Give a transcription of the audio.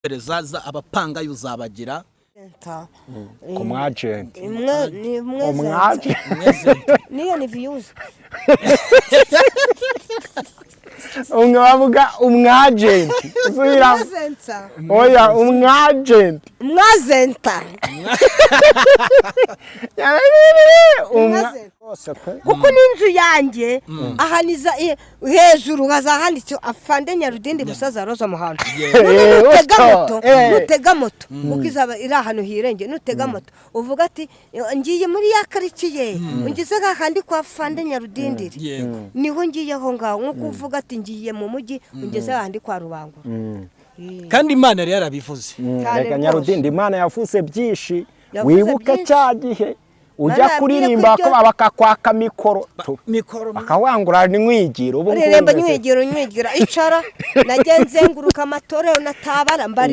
Zaza abapangayi uzabagira. Ku mwajenti. Imwe ni imwe. Umwajenti. Mwezenti. Niyo ni viyuzi. Umwe bavuga umwajenti, usubiramo. Mwazenta. Oya, umwajenti. Mwazenta. Umwa rwose pe. Kuko n'inzu yanjye ahaniza hejuru hazahanditse "Afande Nyarudindi Musaza Roza Muhando". Nutega moto, nutega moto, kuko izaba iri ahantu hirengeye, nutega moto uvuga ati: "Ngiye muri ya karitsiye, ungeze hahandi kwa Afande Nyarudindiri." Niho ngiye aho ngaho, nkuko uvuga ati: "Ngiye mu mujyi, ungeze hahandi kwa Rubangura." Kandi Imana yari yarabivuze. Cyane Reka rwose. Nyarudindi, Imana yavuze byinshi. Yavuze Wibuke byinshi. cya gihe ujya Imana yabwiye kuririmba ko ko bakakwaka mikoro Mikoro. Bakawangura ntiwigire ubu ngubu Uririmba. Bimeze Nywigira, unywigira, icara. Nagiye nzenguruka amatorero natabara mbarira.